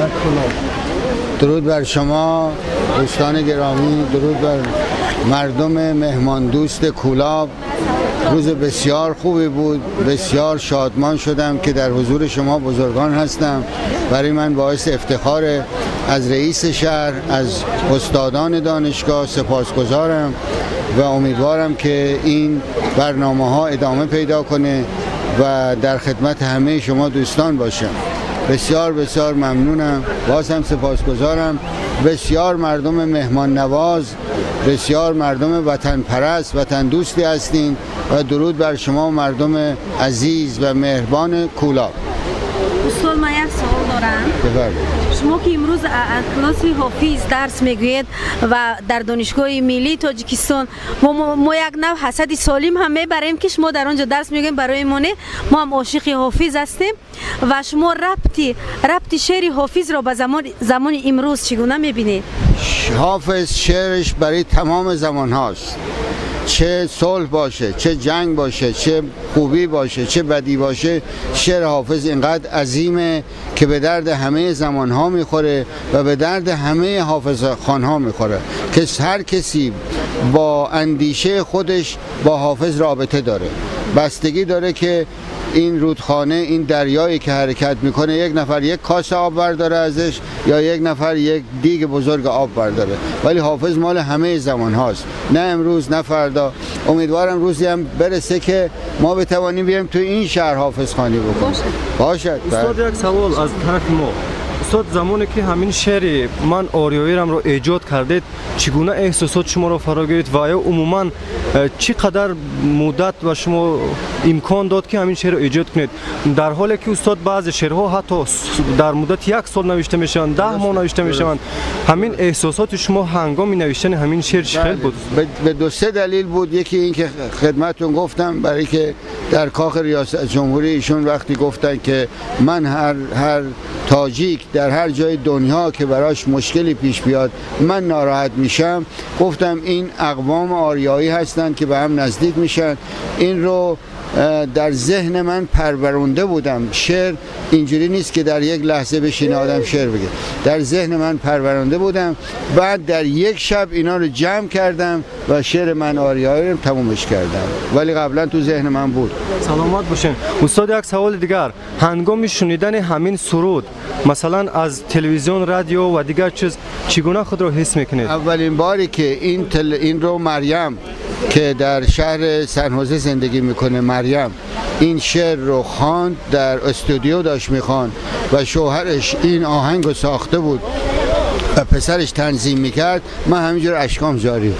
Дар Кӯлоб. درود بر شما دوستان گرامی، درود بر مردم مهمان دوست کولاب. روز بسیار خوبی بود. بسیار شادمان شدم که در حضور شما بزرگان هستم. برای من باعث افتخار. از رئیس شهر، از استادان دانشگاه سپاسگزارم و امیدوارم که این برنامه ها ادامه پیدا کنه و در خدمت همه شما دوستان باشم. بسیار بسیار ممنونم، باز هم سپاسگزارم. بسیار مردم مهمان نواز، بسیار مردم وطن پرست، وطن دوستی هستین و درود بر شما مردم عزیز و مهربان کولاب. Устод, ман як савол дорам. بفرمایید. Шумо ки имрӯз класси Ҳофиз дарс мегӯед ва дар Донишгоҳи миллии Тоҷикистон, мо як нав ҳасади солим ҳам мебарем, ки шумо дар он ҷо дарс мегӯем барои мо, не, мо ҳам ошиқи Ҳофиз ҳастем. Ва шумо рабти шеъри Ҳофизро ба замони имрӯз чӣ гуна мебинед? حافظ شعرش برای تمام زمان هاست. چه صلح باشه، چه جنگ باشه، چه خوبی باشه، چه بدی باشه، شعر حافظ اینقدر عظیمه که به درد همه زمان ها میخوره و به درد همه حافظ خوان‌ها میخوره که هر کسی با اندیشه خودش با حافظ رابطه داره. بستگی داره که این رودخانه، این دریایی که حرکت میکنه، یک نفر یک کاسه آب برداره ازش یا یک نفر یک دیگ بزرگ آب برداره، ولی حافظ مال همه زمان هاست، نه امروز نه فردا. امیدوارم روزی هم برسه که ما بتوانیم بیایم تو این شهر حافظ خوانی بکنیم. باشد. Устод, як савол аз тарафи мо. Устод, замоне ки ҳамин шеъри «Ман ориёирам»-ро эҷод кардед, чӣ гуна эҳсосот шуморо фаро гирифт ва ё умуман чӣ қадар муддат ба шумо имкон дод, ки ҳамин шеърро эҷод кунед, дар ҳоле ки, устод, баъзе шеърҳо ҳатто дар муддати як сол навишта мешаванд, 10 моҳ навишта мешаванд? Ҳамин эҳсосоти шумо ҳангоми навиштани ҳамин шеър чӣ хел буд? به دو سه دلیل بود. یکی این که خدمتتون گفتم، برای که در کاخ ریاست جمهوری ایشون وقتی گفتن که من هر تاجیک در هر جای دنیا که براش مشکلی پیش بیاد من ناراحت میشم، گفتم این اقوام آریایی هستند که به هم نزدیک میشن. این رو در ذهن من پرورونده بودم. شعر اینجوری نیست که در یک لحظه بشینه آدم شعر بگه. در ذهن من پرورونده بودم، بعد در یک شب اینا رو جمع کردم و شعر «من آریایی» رو تمومش کردم، ولی قبلا تو ذهن من بود. Саломат бошем, устод. Як саволи дигар: ҳангоми шунидани ҳамин суруд, масалан, аз телевизион, радио ва дигар чиз, чӣ гуна худро ҳис мекунед? اولین باری که این رو مریم که در شهر سن زندگی میکنه، مریم این شعر رو خواند، در استودیو داشت میخواند و شوهرش این آهنگ رو ساخته بود و پسرش تنظیم میکرد، من همینجور اشکام جاری بود.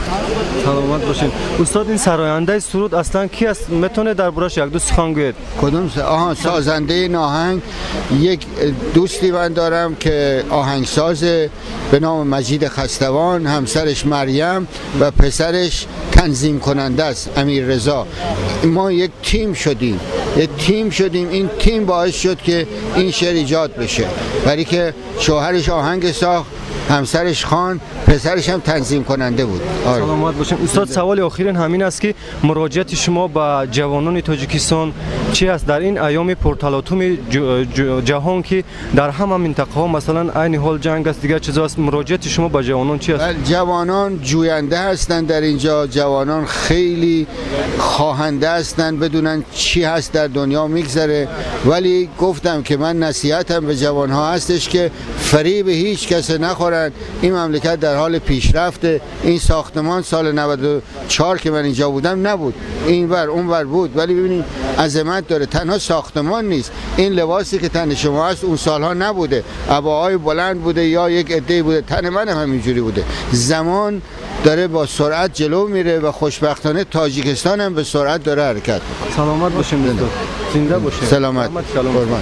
Саломат бошед, устод. Ин сарояндаи суруд аслан ки аст? Метавонед дар борааш як ду сухан гӯед? کدوم آها، سازنده این آهنگ یک دوستی من دارم که آهنگساز به نام مجید خستوان، همسرش مریم و پسرش تنظیم کننده است، امیر رضا. ما یک تیم شدیم، یک تیم شدیم. این تیم باعث شد که این شعر ایجاد بشه، برای که شوهرش آهنگ ساخت، همسرش خواند، پسرش هم تنظیم کننده بود. آره. Саломат бошем, устод. Саволи охирин ҳамин аст, ки муроҷиати шумо ба ҷавонони Тоҷикистон чи аст дар ин айёми пурталотуми ҷаҳон, ки дар ҳама минтақаҳо, масалан, айни ҳол ҷанг аст, дигар чизо аст? Муроҷиати шумо ба ҷавонон чи аст? بله، جوانان جوینده هستند. در اینجا جوانان خیلی خواهنده هستند بدونن چی هست در دنیا میگذره، ولی گفتم که من نصیحتم به جوانها هستش که فریب هیچ کس نخورن. این مملکت در حال پیشرفته. این ساختمان سال 94 که من اینجا بودم نبود، این ور اون ور بود، ولی ببینید عظمت داره. تنها ساختمان نیست، این لباسی که تن شما هست اون سالها نبوده، عباهای بلند بوده یا یک عده بوده، تن من هم همینجوری بوده. زمان داره با سرعت جلو میره و خوشبختانه تاجیکستان هم به سرعت داره حرکت میکنه. Саломат бошем, устод, зинда бошем. سلامت. Раҳмат, калом. قربان.